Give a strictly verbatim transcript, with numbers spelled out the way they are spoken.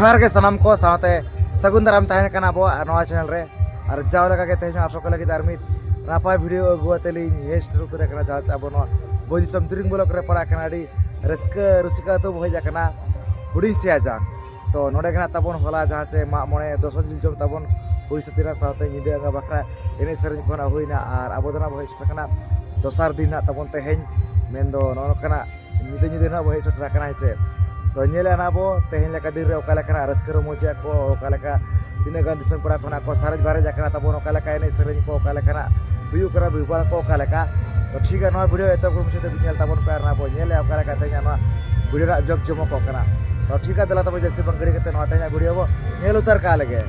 ᱡᱚᱦᱟᱨ ᱜᱮ ᱥᱟᱱᱟᱢ ᱠᱚ ᱥᱟᱶᱛᱮ ᱥᱟᱹᱜᱩᱱ ᱫᱟᱨᱟᱢ ᱛᱟᱦᱮᱱ ᱠᱟᱱᱟ ᱟᱵᱚᱣᱟᱜ ᱱᱚᱣᱟ ᱪᱮᱱᱮᱞ ᱨᱮ᱾ ᱟᱨ ᱡᱟᱣ ᱞᱮᱠᱟ ᱜᱮ ᱛᱮᱦᱮᱧ ᱦᱚᱸ ᱟᱯᱮ ᱠᱚ ᱞᱟᱹᱜᱤᱫ ᱟᱨ ᱢᱤᱫ ᱱᱟᱯᱟᱭ ᱵᱷᱤᱰᱤᱭᱳ ᱟᱹᱜᱩ ᱟᱛᱮ ᱞᱤᱧ ᱦᱮᱡ ᱥᱮᱴᱮᱨ ᱩᱛᱟᱹᱨ ᱟᱠᱟᱱᱟ, ᱡᱟᱦᱟᱸ ᱪᱮ ᱟᱵᱚ ᱱᱚᱣᱟ ᱵᱷᱚᱸᱡᱽ ᱫᱤᱥᱚᱢ ᱛᱤᱨᱤᱝ ᱵᱞᱚᱠ ᱨᱮ ᱯᱟᱲᱟᱜ ᱠᱟᱱᱟ᱾ ᱟᱹᱰᱤ ᱨᱟᱹᱥᱠᱟᱹ ᱨᱩᱥᱤᱠᱟ ᱟᱹᱛᱩ ᱵᱚ ᱦᱮᱡ ᱟᱠᱟᱱᱟ, ᱦᱩᱰᱤᱧ ᱥᱮᱭᱟ ᱡᱟᱝ᱾ ᱛᱚ ᱱᱚᱰᱮ ᱜᱮ ᱱᱟᱜ ᱛᱟᱵᱚᱱ ᱦᱚᱞᱟ ᱡᱟᱦᱟᱸ ᱪᱮ ᱢᱟᱜ ᱢᱚᱬᱮ ᱫᱚᱥᱚᱱ ᱡᱤᱞ ᱡᱚᱢ ᱛᱟᱵᱚᱱ ᱦᱩᱭ ᱥᱟᱹᱛ ᱮᱱᱟ, ᱥᱟᱶᱛᱮ ᱧᱤᱫᱟᱹ ᱟᱸᱜᱟ ᱵᱟᱠᱷᱨᱟ ᱮᱱᱮᱡ ᱥᱮᱨᱮᱧ ᱠᱚ ᱱᱟᱜ ᱦᱩᱭᱱᱟ᱾ ᱟᱨ ᱟᱵᱚ ᱫᱚ ᱱᱟᱜ ᱵᱚ ᱦᱮᱡ ᱥᱮᱴᱮᱨ ᱠᱟᱱᱟ ᱫᱚᱥᱟᱨ ᱫᱤᱱ ᱱᱟᱜ ᱛᱟᱵᱚᱱ ᱛᱮᱦᱮᱧ, ᱢᱮᱱᱫᱚ ᱱᱚᱜᱼᱚ ᱱᱚᱝᱠᱟᱱᱟᱜ ᱧᱤᱫᱟᱹ ᱧᱤᱫᱟᱹ ᱱᱟᱜ ᱵᱚ ᱦᱮᱡ ᱥᱮᱴᱮᱨ ᱟᱠᱟᱱᱟ, ᱦᱮᱸ ᱥᱮ᱾ ᱛᱚ ᱧᱮᱞᱮᱜᱼᱟ ᱱᱟᱜ ᱵᱚ ᱛᱮᱦᱮᱧ ᱞᱮᱠᱟ ᱫᱤᱱ ᱨᱮ ᱚᱠᱟ ᱞᱮᱠᱟᱱᱟᱜ ᱨᱟᱹᱥᱠᱟᱹ ᱨᱚᱢᱚᱡᱮᱜᱼᱟ ᱠᱚ, ᱚᱠᱟ ᱞᱮᱠᱟ ᱛᱤᱱᱟᱹᱜ ᱜᱟᱱ ᱫᱤᱥᱚᱢ ᱯᱮᱲᱟ ᱠᱷᱚᱱᱟᱜ ᱠᱚ ᱥᱟᱨᱮᱡ ᱵᱟᱨᱮᱡ ᱟᱠᱟᱱᱟ ᱛᱟᱵᱚᱱ, ᱚᱠᱟ ᱞᱮᱠᱟ ᱮᱱᱮᱡ ᱥᱮᱨᱮᱧ ᱠᱚ, ᱚᱠᱟ ᱞᱮᱠᱟᱱᱟᱜ ᱦᱩᱭᱩᱜ ᱠᱟᱱᱟ, ᱵᱤᱵᱟᱦ ᱠᱚ ᱚᱠᱟ ᱞᱮᱠᱟ᱾ ᱛᱚ ᱴᱷᱤᱠ ᱜᱮᱭᱟ, ᱱᱚᱣᱟ ᱵᱷᱤᱰᱤᱭᱳ ᱮᱛᱚᱦᱚᱵ ᱠᱷᱚᱱ ᱢᱩᱪᱟᱹᱫ ᱫᱷᱟᱹᱵᱤᱡ ᱧᱮᱞ ᱛᱟᱵᱚᱱ ᱯᱮ, ᱟᱨ ᱱᱟᱜ ᱵᱚ ᱧᱮᱞᱮᱜᱼᱟ ᱚᱠᱟ ᱞᱮᱠᱟ ᱛᱮᱦᱮᱧᱟᱜ ᱱᱚᱣᱟ ᱵᱷᱤᱰᱤᱭᱳ ᱨᱮᱱᱟᱜ ᱡᱚᱠ ᱡᱚᱢᱚᱠᱚᱜ ᱠᱟᱱᱟ᱾ ᱛᱚ ᱴᱷᱤᱠ ᱜᱮᱭᱟ, ᱫᱮᱞᱟ ᱛᱚᱵᱮ ᱡᱟᱹᱥᱛᱤ ᱵᱟᱝ ᱜᱷᱟᱹᱲᱤ ᱠᱟᱛᱮ ᱱᱚᱣᱟ ᱛᱮᱦᱮᱧᱟᱜ ᱵᱷᱤᱰᱤᱭᱳ ᱵᱚ ᱧᱮᱞ ᱩᱛᱟᱹᱨ ᱠᱟᱜ ᱞᱮᱜᱮ᱾